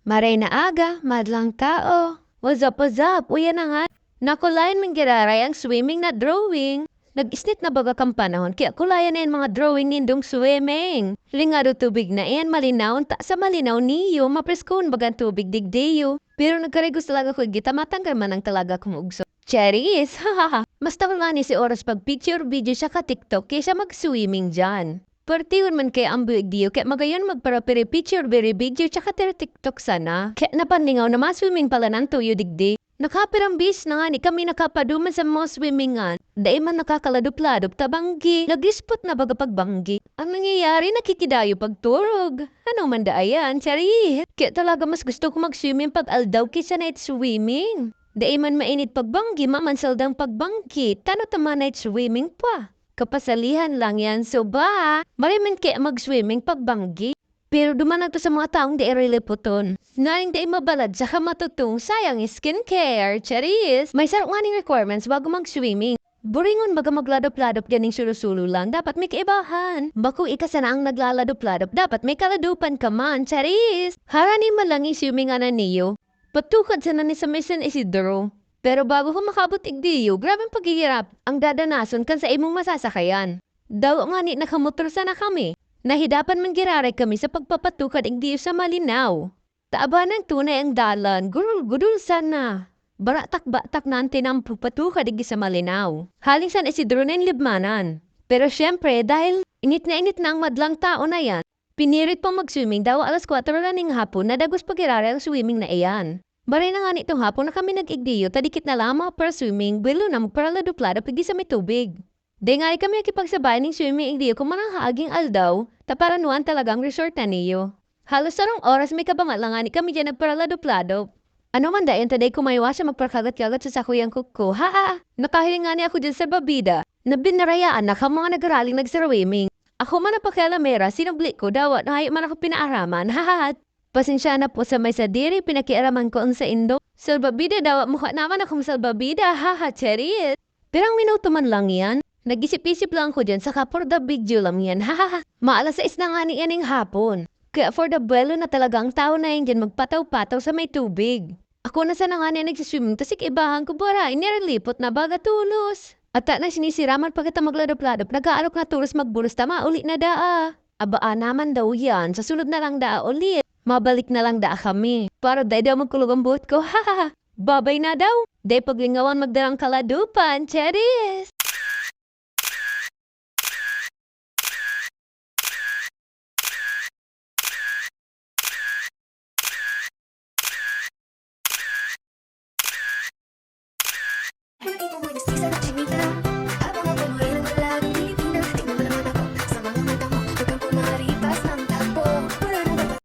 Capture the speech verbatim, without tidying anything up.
Maray na aga, madlang tao. What's up, what's up? Uya na nga. Nakulayan man giraray ang swimming na drawing. Nag-isnit na baga kan panahon, kaya kulayan na yan mga drawing nindong swimming. Lingado tubig na yan, malinawon ta sa malinaw niyo, mapreskon baga ang tubig digdiyo. Pero nagkarigos talaga ko, gita matanggal man ang talaga kong ugso. Charis, hahaha. Mas takol nga ni si oras pag picture, video, saka TikTok, kaysa mag-swimming dyan. Partiyon man kaya ang buhay diyo, kaya magayon magparapiri picture, biri video, tsaka tira TikTok sana. Kaya napanlingaw na ma-swimming pala ng tuyo digdi. Nakapirang bis na nga ni kami nakapaduman sa mga swimmingan. Dai man nakakaladop-ladop ta banggi. Nag-spot na baga pagbanggi. Ang nangyayari, nakikidayo pagturog. Ano man da ayan, chari? Kaya talaga mas gusto ko mag-swimming pag aldaw kaysa night swimming. Dai man mainit pagbanggi, maman saldang pagbanggi. Tano ta ma-night swimming pa. Kapasalihan lang yan, so ba? Maray man kaya mag-swimming pagbanggi. Pero duman na to sa mga taong di irilipoton. Nganing di mabalad saka matutong, sayang skincare, charis! May saro nganing requirements bago mag-swimming. Buringon baga magladop-ladop ganing sulo-sulo lang, dapat may kaibahan. Bako ika sana ang naglaladop-ladop, dapat may kaladopan ka man, charis! Harani man lang yung swimming ana niyo. Patukad sana ni sa may San Isidro. Pero bago ko makabot igdiyo, grabeng paghihirap ang dadanason kan sa imong masasakayan. Dawa ngani nakamotor sana kami. Nahidapan man giraray kami sa pagpapatukad igdiyo sa malinaw. Taabanan tunay ang dalan, gurul-gudul sana. Baratak-batak na ang tinampo patukad igdi sa malinaw. Haling San Isidro na yung libmanan. Pero syempre, dahil init na init na ang madlang tao na yan, pinirit pang mag-swimming daw alas kwatro na ning hapon na dagos pag-irari ang swimming na iyan. Maray na ngani tong hapon na kami nag-igdiyo, ta dikit na lang ang mga para-swimming, buwelo na magparaladop-ladop igdi sa may tubig. Di ngani kami nakipagsabayan ning swimming igdiyo kung manang haaging aldaw, ta paranuan talagang resort na niyo. Halos sarong oras may kabanga lang ngani kami diyan nagparaladop-ladop. Ano man dayon ta dai ko maiwasan magparkagat-kagat sa sakuyang kuko. Ha, ha, ha! Nakahiling ngani ako diyan sa babida, na binarayaan na kan mga nagaraling nag-swimming. Ako man ang pakialamera, sinubli ko, dawa na hayo man ako pinaaraman. Ha, ha, ha! Pasensya na po sa may sadiri, pinakiaraman ko ang saindo. Salbabida, dawa mukha naman akong salbabida. Ha, ha, charis! Pirang minuto man lang yan. Nag-isip-isip lang ako dyan, saka for the video lang yan. Ha, ha, ha! Maalas sais na ngani yan ning hapon. Kaya for the buwelo na talaga ang tao na yan dyan magpataw-pataw sa may tubig. Ako na sana ngani ang nagsiswimming, tas ikibahan ko, bara, iniralipot na baga tolos. At ta na sinisiraman pagkata magladop-ladop, nag-aalok na tolos magburos ta, mauli na daa. Abaa naman daw yan, sa sunod na lang daa ulit. Mabalik na lang daa kami. Para dai daw magkulog ang buhot ko, ha, ha, ha! Babay na daw! Dai paglingawan magdalang kaladopan, charis!